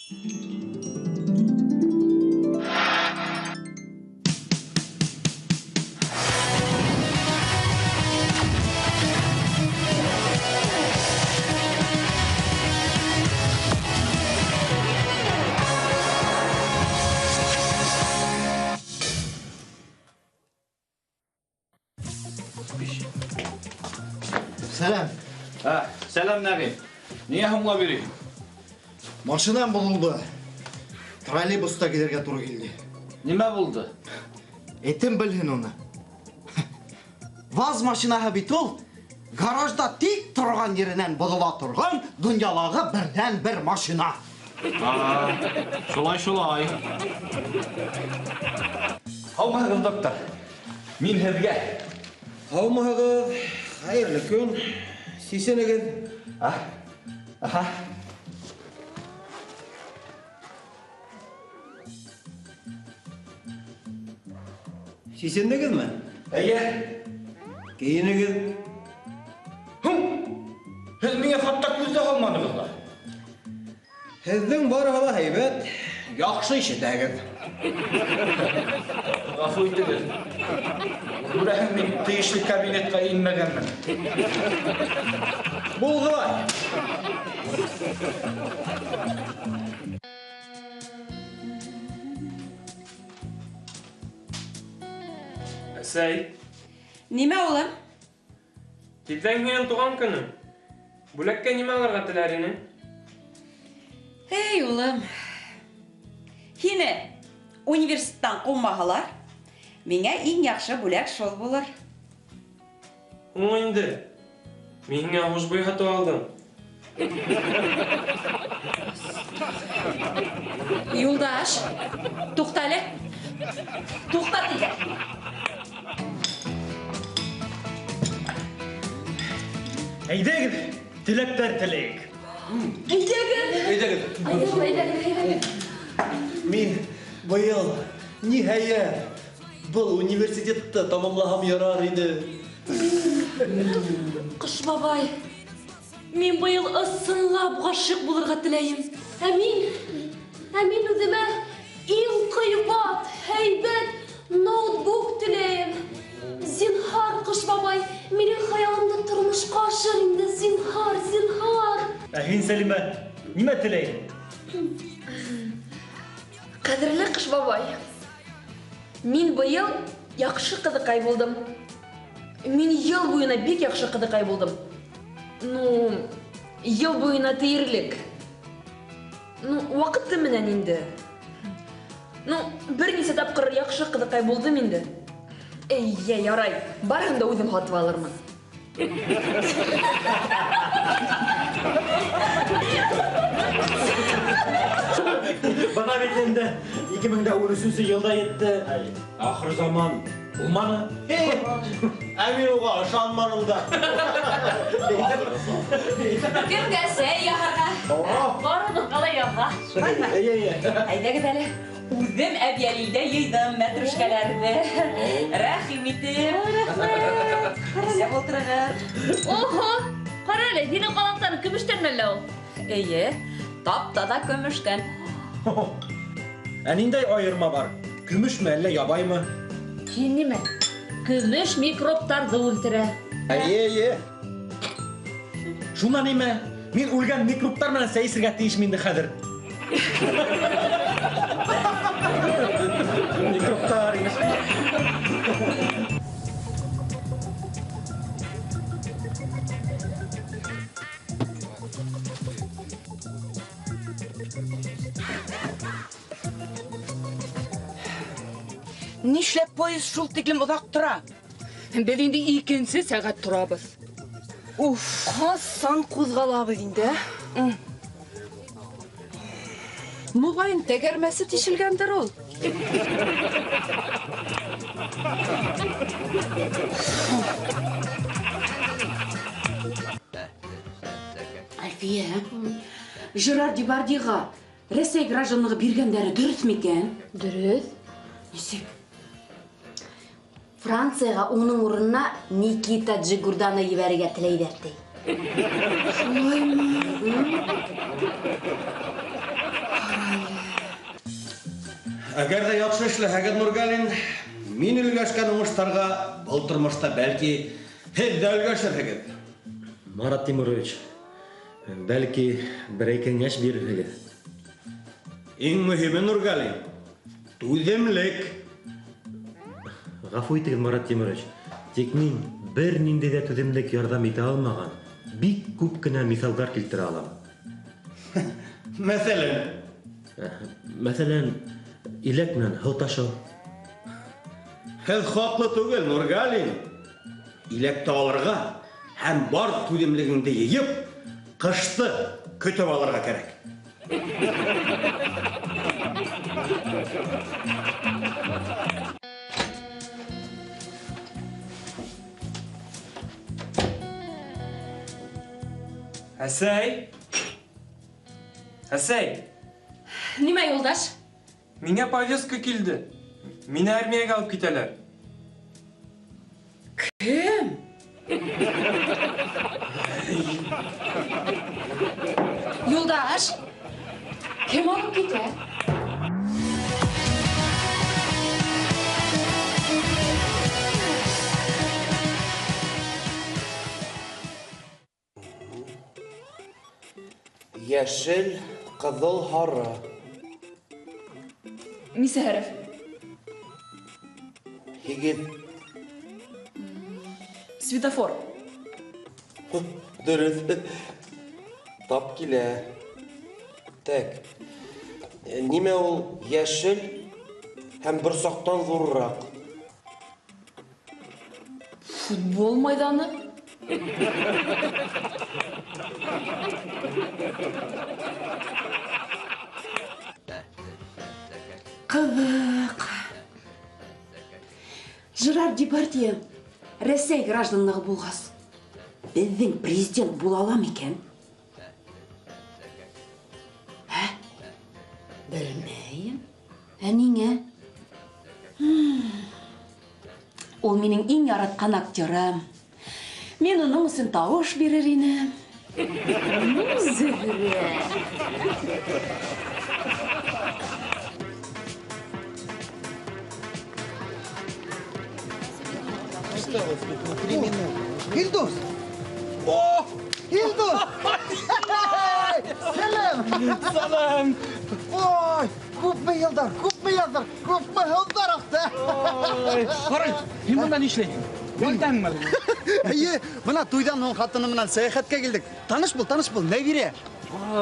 Сәләм. Сәләм, Нәғим. Ниңә һуңлап йөрөйһөң? Машинам боҙолдо. Троллейбуста килергә тура килде. Нимә булды? Этем белһен уны. ВАЗ машинаһы бит ул гаражда тик торған еренән боҙола торған донъялағы берҙән-бер машина. Шулай, шулай. Һаумыһығыҙ, доктор. Мин һеҙгә. Һаумыһығыҙ. Хәйерле көн. Сисенегеҙ. Аха. Сисендегеҙме? Эйе. Кейенегеҙ. Һуң, һеҙ миңә хатта күҙ ҙә һалманығыҙ ла. Һеҙҙең барыһы ла һәйбәт, яҡшы ишетәгеҙ. Ғәфү итегеҙ. Күрәһең, мин тейешле кабинетҡа инмәгәнмен. Булғылай. Әсәй. Нимә, улым? Тиҙҙән һинең тыуған көнөң. Бүләккә нимә алырға теләр инең? Эй, улым. Һине университеттан ҡыумаһалар, миңә иң яҡшы бүләк шул булыр. Һуң инде. Мин һиңә хушбуй һатып алдым. Юлдаш, туҡта әле. Туҡта тигән. Әйҙәгеҙ, теләктәр теләйек. Әйҙәгеҙ. Әйҙәгеҙ. Әйҙәгеҙ, әйҙәгеҙ, әйҙәгеҙ. Мин быйыл ниһайәт был университетты тамамлаһам ярар ине. Ҡыш бабай, мин быйыл ысынлап ғашиҡ булырға теләйем. Ә мин үҙемә иң ҡыйбат, һәйбәт ноутбук теләйем. Зинһар, Ҡыш бабай, минең хыялымды тормошҡа ашыр инде, зинһар, зинһар. Ә һин, Сәлимә, нимә теләйһең? Ҡәҙерле Ҡыш бабай, мин быйыл яҡшы ҡыҙыҡай булдым. Мин йыл буйына бик яҡшы ҡыҙыҡай булдым. Ну, йыл буйына тиерлек. Ну, ваҡыты менән инде. Ну, бер нисә тапҡыр яҡшы ҡыҙыҡай булдым инде. Эй, йә, ярай, барыһын да үҙем һатып алырмын. Бына бит инде ике мең дә ун өсөнсө йылда етте. Ахыр заман булманы. Ә мин уға ышанманым да. Кемгә сәй яһарға? Барыбыҙға ла яһа. Бармы? Эйе, эйе. Әйҙәгеҙ әле. Үҙем әбйәлилдә йыйҙым мәтрүшкәләрҙе. Рәхим итеп. Рәхмәт. Рәхмәт ултырығыҙ. Ого, ҡара әле, һинең ҡалаҡтарың көмөштән әллә ул? Эйе, тап-таҙа көмөштән. Ә ниндәй айырма бар? Көмөшмө әллә ябаймы? Һин нимә? Көмөш микробтарҙы үлтерә. Эйе, эйе. Шунан нимә? Мин үлгән микробтар менән сәй эсергә тейешме инде хәҙер? Микробтар имеш. Нишләп поезд шул тиклем оҙаҡ тора? Беҙ инде икенсе сәғәт торабыҙ. Уф, ҡасан ҡуҙғалабыҙ инде, ә? Моғайын тәгәрмәсе тишелгәндер ул. Әлфиә, Жерар Депардьеға Рәсәй гражданлығы биргәндәре дөрөҫ микән? Дөрөҫ. Нисек? Францияға уның урынына Никита Джигурданы ебәрергә теләйҙәр, ти. Шулаймы? Әгәр ҙә яҡшы эшләһәгеҙ, Нургалин, мин өлгәшкән уңыштарға был тормошта бәлки һеҙ ҙә өлгәшерһегеҙ. Марат Тимурович, бәлки берәй кәңәш бирерһегеҙ. Иң мөһиме, Нургалин, түҙемлек. Ғәфү итегеҙ, Марат Тимурович, тик мин бер ниндәй ҙә түҙемлек ярҙам итә алмаған бик күп кенә миҫалдар килтерә алам. Мәҫәлән? Мәҫәлән, иләк менән һыу ташыу. Һеҙ хаҡлы түгел, Нургалин. Иләкте алырға һәм бар түҙемлегеңде йыйып, ҡышты көтөп алырға кәрәк. Әсәй! Әсәй! Нимә, Юлдаш? Миңә повестка килде. Мине армиягә алып китәләр. Кем? Юлдаш, кем алып китә? Йәшел, ҡыҙыл, һары. Нисә хәреф? 8. Светофор. Дөрөҫ. Тап килә. Тәк. Нимә ул йәшел һәм борсаҡтан ҙурыраҡ? Футбол майҙаны. Ҡыҙыҡ. Жерар Депардье Рәсәй гражданлығы булғас, беҙҙең президент була ала микән? Ә? Белмәйем. Ә ниңә? Ул минең иң яратҡан актерым. Мин уның өсөн тауыш бирер инем. Зөһрә. Илдус! О! Илдус! Сәләм! Сәләм! Ой, күпме йылдар, күпме яҙҙар, күпме һыуҙар аҡты! Ҡарай, һин бында ни эшләйһең? Туйҙанмы? Эйе, бына туйҙан һуң ҡатыны менән сәйәхәткә килдек. Таныш бул, таныш бул, Нәбирә.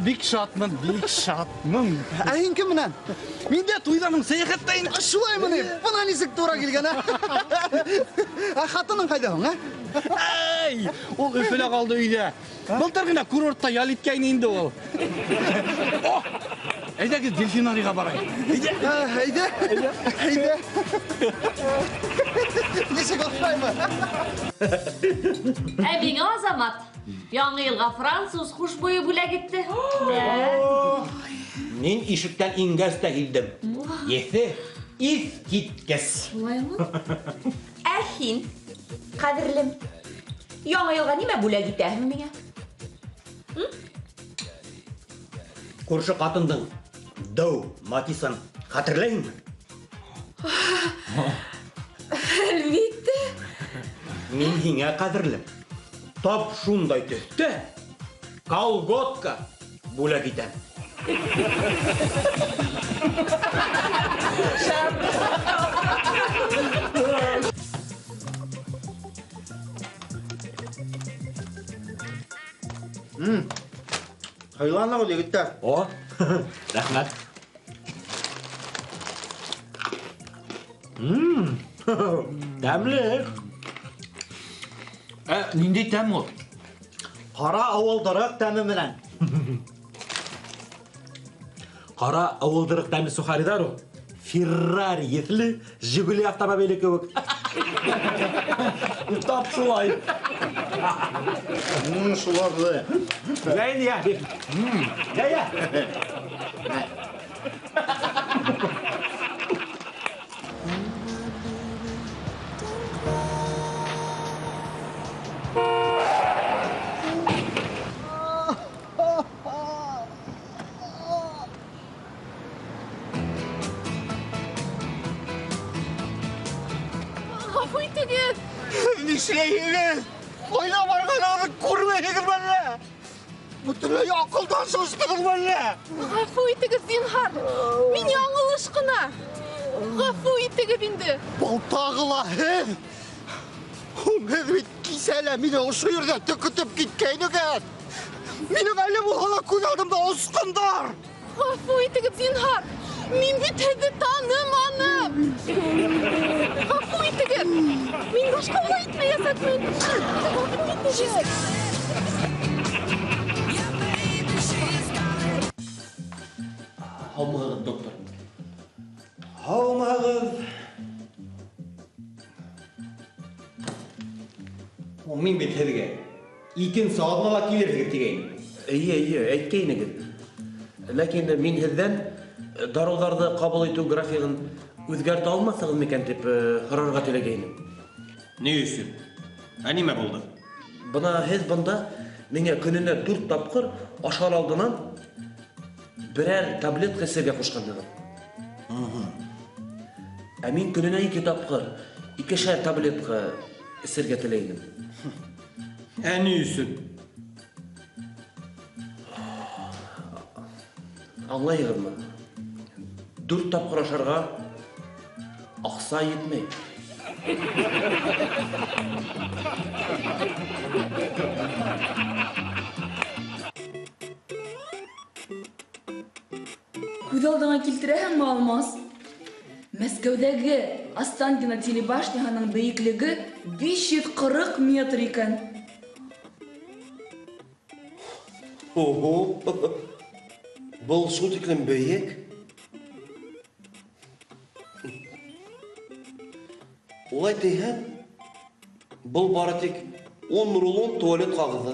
Бик шатмын, бик шатмын. Ә һин кем менән? Мин дә туйҙан һуң сәйәхәттә инем. Шулаймы ни? Бына нисек тура килгән, ә? Ә ҡатының ҡайҙа һуң, ә? Эй, ул Өфөлә ҡалды өйҙә. Былтыр ғына курортта ял иткәйне инде ул. О! Әйҙәгеҙ дельфинарийға барайыҡ. Әйҙә. Әйҙә. Әйҙә. Нисек оҡшаймы? Ә миңә Азамат яңы йылға француз хушбуйы бүләк итте. Мин ишектән ингәс тә килдем. Еҫе иҫ киткес. Шулаймы? Ә һин, ҡәҙерлем, яңы йылға нимә бүләк итәһең миңә? Күрше ҡатындың дәү Матисын хәтерләйһеңме? Әлбиттә. Мин һиңә ҡәҙерлем. Тап шундай төҫтә колготка бүләк итәм. Һыйланығыҙ, егеттәр. О, рәхмәт. Тәмле. Ә, ниндәй тәм ул? Ҡара ауылдырыҡ тәме менән. Ҡара ауылдырыҡ тәмле сухариҙар ул. Феррари еҫле Жигули автомобиле кеүек. Тап шулай. Шуларҙы. Йә инде, йә. Йә, йә. итегеҙ. Нишләйһегеҙ? Ҡайҙа барғанығыҙҙы күрмәйһегеҙме әллә? Бөтөнләй аҡылдан шаштығыҙмы әллә? Ғәфү итегеҙ, зинһар. Мин яңылыш ҡына. Ғәфү итегеҙ инде. Был тағы ла һеҙ. Һеҙ бит кисә лә мине ошо ерҙә төкөтөп киткәйнегеҙ. Минең әле булһа ла күҙ алдымда осҡондар. Ғәфү итегеҙ, зинһар. Мин бит һеҙҙе таныманым. Ғәфү итегеҙ. Мин башҡа улай итмәйәсәкмен. Ғәфү итегеҙ. Һаумыһығыҙ, доктор. Һаумыһығыҙ. Мин бит һеҙгә икенсе аҙнала килерһегеҙ тигәйнем. Эйе, эйе, әйткәйнегеҙ. Ләкин мин һеҙҙән дарыуҙарҙы ҡабул итеү графигын үҙгәртә алмаҫһығыҙ микән тип һорарға теләгәйнем. Ни өсөн? Ә нимә булды? Бына һеҙ бында миңә көнөнә 4 тапҡыр ашар алдынан берәр таблетка эсергә ҡушҡанһығыҙ. Ә мин көнөнә 2 тапҡыр икешәр таблетка эсергә теләйем. Ә ни өсөн? Аңлайһығыҙмы? 4 тапҡыр ашарға аҡса етмәй. Күҙ алдыңа килтерәһеңме, Алмаз? Мәскәүҙәге Останкино телебашняһының бейеклеге 540 метр икән. Ого! Был шул тиклем бейек. Улай тиһәң, был бары тик 10 рулон туалет ҡағыҙы.